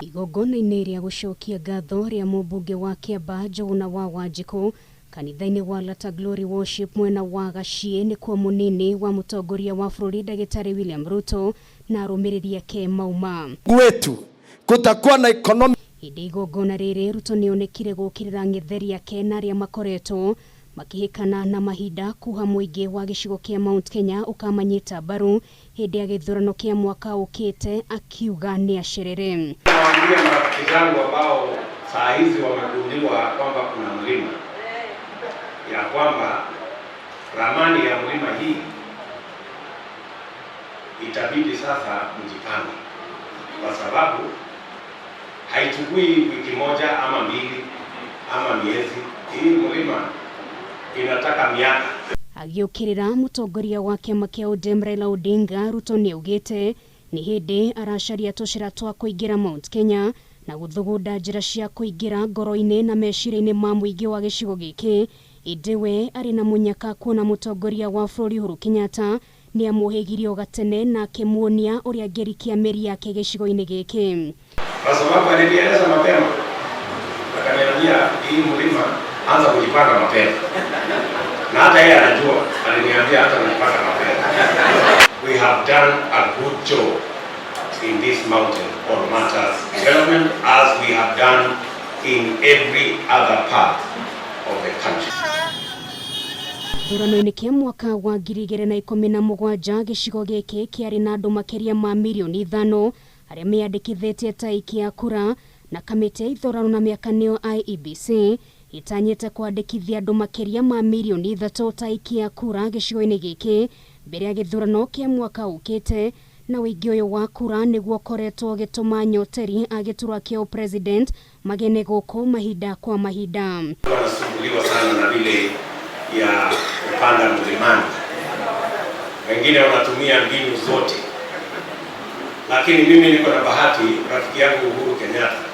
Igongona-inĩ rĩa gũcokia ngatho rĩa mũmbunge wa Kĩambaa Njũgũna wa Wanjikũ kanitha-inĩ wa Latter Glory Worship mwena wa Gaciĩ nĩkuo mũnini wa mũtongoria wa bũrũri ndagĩtarĩ William Ruto na arũmĩrĩri ake mauma. Wetu kutakuwa na economic Hĩndĩ igongona rĩrĩ Ruto nĩonekire gũkĩrĩra ng'etheri ake na arĩa makoretwo makĩhĩkana na mahinda kuha mũingĩ wa gĩcigo kĩa Mount Kenya ũkamanyita mbaru hĩndĩ ya gĩthurano kĩa mwaka ũkĩte akiuga nĩ acerere. Nawaambia marafiki zangu ambao saa hizi wamegundua kwamba kuna mlima, ya kwamba ramani ya mlima hii itabidi sasa mjipange, kwa sababu haichukui wiki moja ama mbili ama miezi. Hii mlima inataka miaka. Agĩũkĩrĩra mũtongoria wa kĩama kĩa ODM Raila Odinga, Ruto nĩaugĩte nĩ hĩndĩ aracaria tũcĩra twa kũingĩra Mount Kenya na gũthugunda njĩra cia kũingĩra ngoro-inĩ na meciria-inĩ ma mũingĩ wa gĩcigo gĩkĩ, ĩndĩ we arĩ na mũnyaka kuona mũtongoria wa bũrũri Uhuru Kenyatta nĩamũhĩgirie o gatene na akĩmuonia ũrĩa angĩrikia mĩri yake gĩcigo-inĩ gĩkĩ. Kwa sababu alinieleza mapema, akaniambia hii mlima anza kujipanga mapema, na hata yeye anajua, aliniambia hata kujipanga mapema. We have done a good job in this mountain on matters development as we have done in every other part of the country. Gĩthurano-inĩ kĩa mwaka wa 2017 gĩcigo gĩkĩ kĩarĩ na andũ makĩria ma mirioni 5 arĩa meyandĩkithĩtie ta aikia a kura na kamĩtĩ ya ithurano na mĩaka nĩyo IEBC ĩtanyĩte kwandĩkithia andũ makĩria ma mirioni 3 ta aikia a kura gĩcigo-inĩ gĩkĩ mbere ya gĩthurano kĩa mwaka ũkĩte, na ũingĩ ũyũ wa kura nĩguo ũkoretwo ũgĩtũma nyoteri a gĩturwa kĩa ũpresident magene gũkũ mahinda kwa mahinda. Wanasumbuliwa sana na vile ya kupanda mlimani, wengine wanatumia mbinu zote, lakini mimi niko na bahati, rafiki yangu Uhuru Kenyatta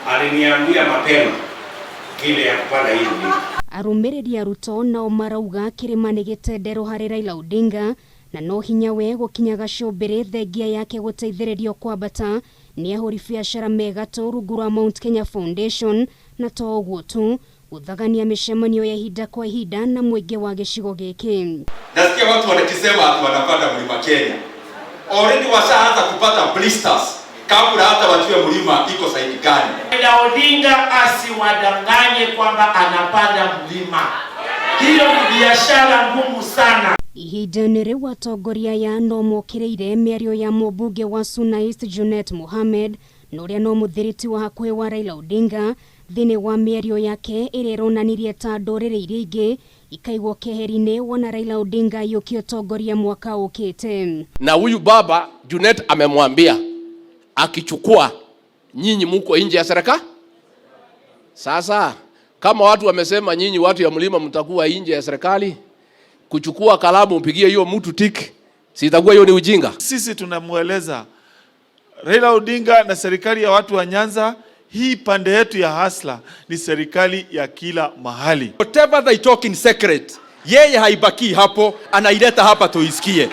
aliniambia mapema vile ya kupanda hii mlima. Arũmĩrĩri a Ruto nao marauga kĩrĩma nĩ gĩtenderũ harĩ Raila Odinga na no hinya we gũkinya gacũmbĩrĩ thengia yake gũteithĩrĩrio kwambata nĩ ahũri biacara me gatũ rungu rwa Mount Kenya Foundation, na to ũguo tu gũthagania mĩcemanio ya ihinda kwa ihinda na mũingĩ wa gĩcigo gĩkĩ. Nasikia watu wanakisema ati wanapanda mlima Kenya. Already washaanza kupata blisters kabla hata wajue mlima iko side gani. Raila Odinga asiwadanganye kwamba anapanda mlima. Hiyo ni biashara ngumu sana. Ihinda-inĩ rĩu atongoria aya no mokĩrĩire mĩario ya mũmbunge wa Suna East Junet Mohamed na ũrĩa no mũthiriti wa hakuhĩ wa Raila Odinga thĩinĩ wa mĩario yake ĩrĩa ĩronanirie ta ndũrĩrĩ iria ingĩ ikaigwo keheri-inĩ wona Raila Odinga aiyũkia ũtongoria mwaka ũkĩte. Na huyu baba Junet amemwambia akichukua nyinyi muko nje ya serikali. Sasa kama watu wamesema nyinyi watu ya mlima mtakuwa nje ya serikali, kuchukua kalamu mpigie hiyo mtu tik, si itakuwa hiyo ni ujinga? Sisi tunamueleza Raila Odinga na serikali ya watu wa Nyanza, hii pande yetu ya hustler ni serikali ya kila mahali. Whatever they talk in secret, yeye haibaki hapo, anaileta hapa tuisikie.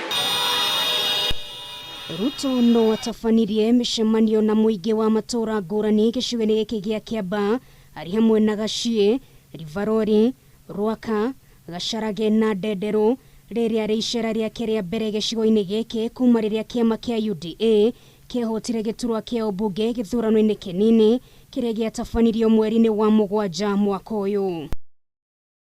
Ruto no atabanirie mĩcemanio na mũingĩ wa matũũra ngũrani gĩcigo-inĩ gĩkĩ gĩa Kĩambaa arĩ hamwe na Gaciĩ, Rivarori, Rwaka, Gacarage na Ndenderũ rĩrĩa rĩ icera rĩake rĩa mbere gĩcigo-inĩ gĩkĩ kuma rĩrĩa kĩama kĩa UDA kĩahotire gĩturwa kĩa ũmbunge gĩthurano-inĩ kĩnini kĩrĩa gĩatabanirio mweri-inĩ wa 7 mwaka ũyũ.